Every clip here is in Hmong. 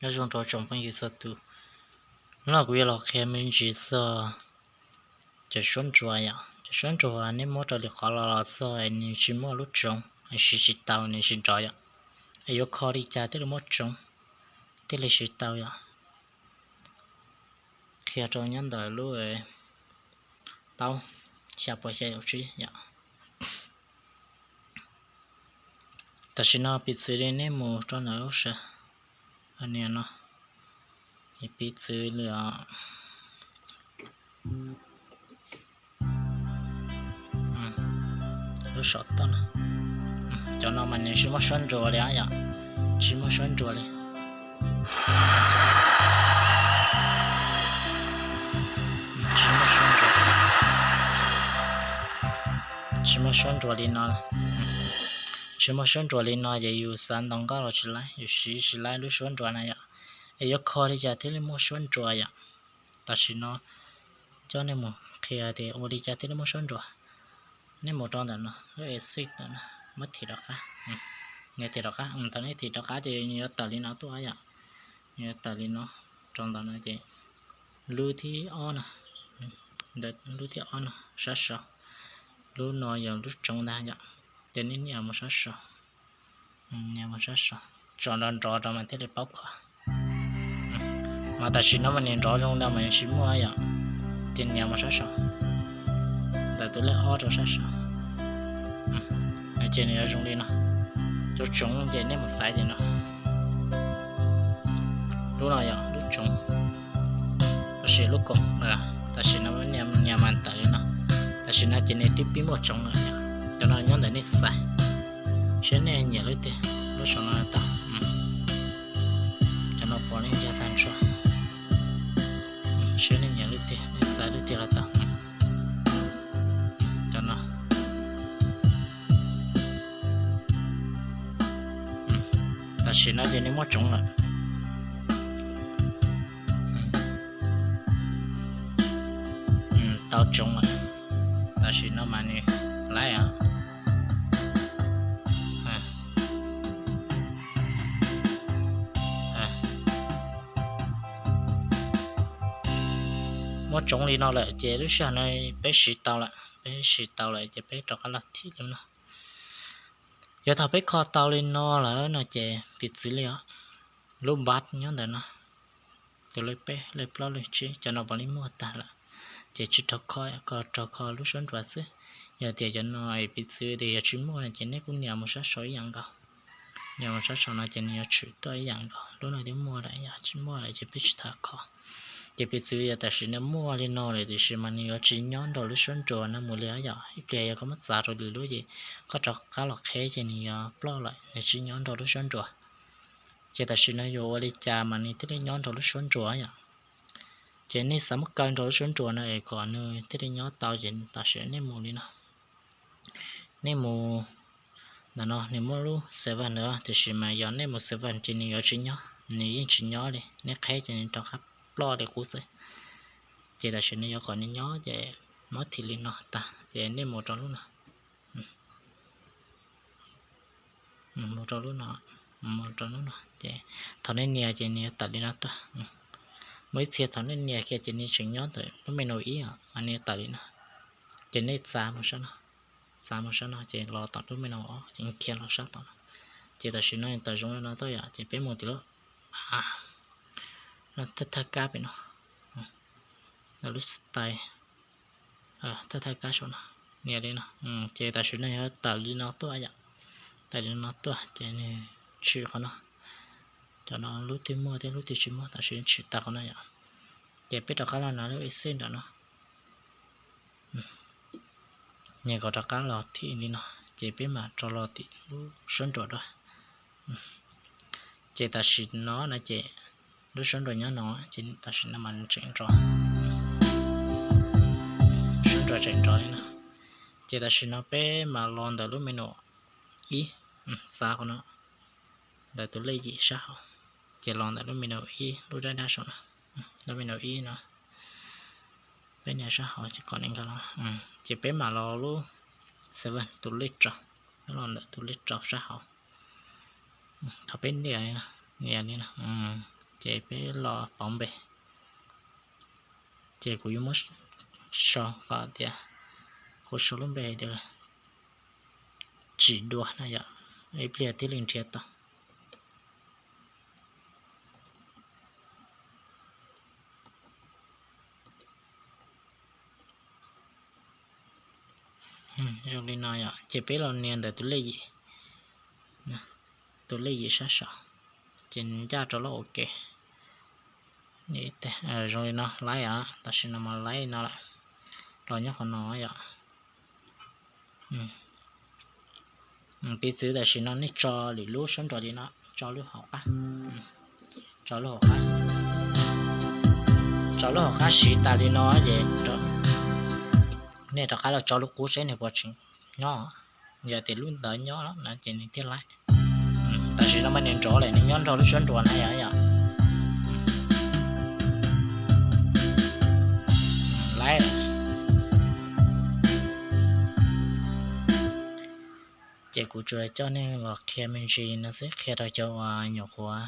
Nyob zoo rau tsoom phooj ywg txhua tus, hnub no kuv yuav los qhia me ntsis txog cov suab nruas yom. Cov suab nruas nej muab raws li qhov los los txog nws tsis muaj lub tsoov, siv tsis tau nws tsis nrov yom. Es yuav kho li cas thiaj li muaj tsoov, thiaj li siv tau yom. Qhia rau nyob ntawm lub taub xya pua xya caum tsib yom. Tam sim no piv txwv li nej mus rau ntawm lub sab niag no, piv txwv li lub saum toj no, cov no mas nws tsis muaj suab nruas li yom, tsis muaj suab nruas li. Tsis muaj suab nruas li no, tsis muaj suab nruas li no ces yus xav ntaus nkauj los tsis laib, yus siv tsis laib lub suab nruas na yom. Es yuav kho li cas thiaj li muaj suab nruas yom? Tam sim no coj nej mus qhia tias ua li cas thiaj li muaj suab nruas. Nej mus rau ntawm no, lub exit ntawm no, muab thim rov qab. Nws thim rov qab, thaum nej thim rov qab ces nws yuav tawm li no tuaj yom. Nws yuav tawm li no rau ntawm no ces lub thib ob no, lub thib ob no sab saud, lub no yog lub tsoov ntag yom. Ces nej nias mus sab saud, nias mus sab saud, tso nrov nrov rau mas thiaj li paub kho. Mas tam sim no mas nws nrov zoo no mas nws tsis muaj yom. Ces nias mus sab saud, ntawm tus lej ob rau sab saud, ces nws yuav zoo li no. Cov tsoov ces nej mus xaiv li no. Lub no yog lub tsoov, tab sis lub koom, tam sim no nias mas tawm li no. Tam sim no ces nws twb pib muaj tsoov lawm. Cov no nyob ntawm nej xaiv, saib nej nyiam lub twg, lub saum no tau. Cov no puav leej yog tag nrho, saib nej nyiam lub twg, nej xaiv lub twg los tau. Cov no tam sim no ces nws muaj tsoov lawm. Tau tsoov lawm. Tam sim no mas nws laib os. Muaj tsoov li no lawm ces lub sij hawm no peb siv tau lawm, peb siv tau lawm ces peb rov qab los thim lub no. Yog thaum peb kho tau li no lawm no ces piv txwv li os, lub bass nyob ntawm no, tus lej peb, lej plaub, lej tsib, cov no puav leej muaj tag lawm, ces tsis raug kho, raug kho lub suab nruas xwb. Yog tias cov no piv txwv tias yog tsis muaj no ces nej kuj nias mus sab saud ib yam nkaus. Nias mus sab saud no ces nws yuav tshwm tuaj ib yam nkaus, lub no twb muaj lawm, yog tsis muaj lawm ces peb tsis tau kho. Ces piv txwv yog tam sim no muaj li no lawm tiam sis mas nws yuav tsis nyob nrog lub suab nruas no mus li yom. Ib pliag yog koj muab txav rau lwm lub ces koj rov qab los qheb ces nws yuav ploj lawm, nws tsis nyob nrog lub suab nruas. Ces tam sim no yuav ua li cas mas nws thiaj li nyob nrog lub suab nruas yom? Ces nej xav muab kaw nrog lub suab nruas no es kom nws thiaj li nyob tau ces tam sim nej mus li no. Nej mus ntawm no nws muaj lub seven ntawd tiam sis mas yog nej mus seven ces nws yuav tsis nyob, nws yeej tsis nyob li, nej qheb ces nws rov qab ploj li qub xwb. Ces tam sim no yuav kom nws nyob ces muab thim li no tag ces nej mus rau lub no, mus rau lub no, mus rau lub no ces thaum nej nias ces nws yuav tawm li no tuaj. Muaj ib txhia thaum nej nias kiag ces nws tseem nyob ntawm lub menu ib os, mas nws yuav tawm li no. Ces nej txav mus sab no, txav mus sab no ces los tom lub menu ob ces khiav los sab tom no. Ces tam sim no nws tawm zoo li no tuaj yom, ces peb mus tim lub thawj thawj kab pem no, lub style, thawj thawj kab saum no, nias li no. Ces tam sim no yuav tawm li no tuaj yom, tawm li no tuaj ces nws tshwm qhov no. Cov no lub twg muaj thiab lub twg tsis muaj, tam sim tshwm tag qhov no yom. Ces peb rov qab los nrog lub exit ntawm no, nws kom rov qab los thim li no, ces peb mam rov los tim lub suab nruas dua. Ces tam sim no no ces lub suab nruas nyob no, ces tam sim no mas tseem nrov, suab nruas tseem nrov li no. Ces tam sim no peb mam los ntawm lub menu ib, txav qhov no, ntawm tus lej yim sab hauv, ces los ntawm lub menu ib lub dab dab saum no, lub menu ib no, peb nias sab hauv ces kom nws nkag los, ces peb mam los lub seven tus lej rau, peb los ntawm tus lej rau sab hauv. Thaum peb nias li no, nias li no, Ces peb los pauv npe, ces kuv yuav muab sau kom tias, kuv sau lub npe tias Tsim Dua no yom, ib pliag thiaj li nrhiav tau. Zoo li no yom, ces peb los nias ntawm tus lej yim, tus lej yim sab saud, ces ncaj rau lub OK. Zoo li no laib os, tam sim no mas laib no lawm, los nyob qhov no yom. Piv txwv tam sim no nej tso lwm lub suab nruas li no, tso lub hauv qab, tso lub hauv qab, tso lub hauv qab siv tas li no ces nej rov qab los tso lub qub seb nws puas tseem nyob. Yog tias lub ntawd nyob no ces nws thiaj laib. Tam sim no mas nws nrov lawm, nws nyob nrog lub suab nruas na yom. Laib. Ces kuv tsuas coj nej los qhia me ntsis no xwb, qhia rau cov uas nyuam qhuav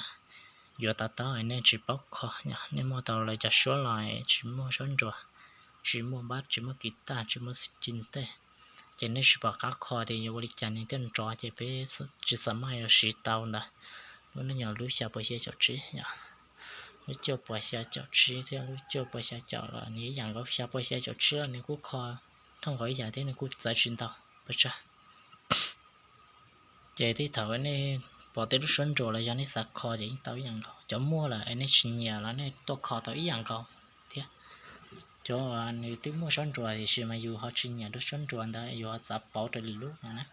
yuav to taub nej tsis paub kho, nej muaj tau lawv cov suab los tsis muaj suab nruas, tsis muaj bass, tsis muaj kis taj, tsis muaj xi ci tej, ces nej tsis pom qab kho tias yuav ua li cas nws thiaj nrov, ces peb tsis xam maj yuav siv tau ntawd. Lub no yog lub xya puas xya caum tsib yom, lub cuaj puas xya caum tsib thiab lub cuaj puas xya caum los nws ib yam nkaus, xya puas xya caum tsib los nws kuj kho thooj nkaus ib yam thiab nws kuj txawv tsis ntau pes tsawg. Ces tej thaum nej pom tej lub suab nruas los yog nej xav kho ces yeej tau ib yam nkaus. Cov muaj lawm es nej tsis nyiam los nej tuaj kho tau ib yam nkaus thiab. Cov nws twb muaj suab nruas tiam sis mas yus ho tsis nyiam lub suab nruas ntawd, yus ho xav pauv raws li lub no na,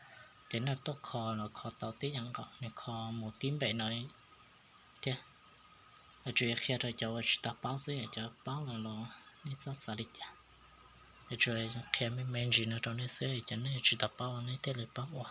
ces nej tuaj kho los kho tau tib yam nkaus, nws kho mus tib npe no thiab. Tsuas qhia rau cov uas tsis tau paub xwb, cov paub lawm los nej txhob xav li cas. Tsuas qhia me me ntsis no rau nej xwb, cov nej tsis tau paub los nej thiaj li paub ua.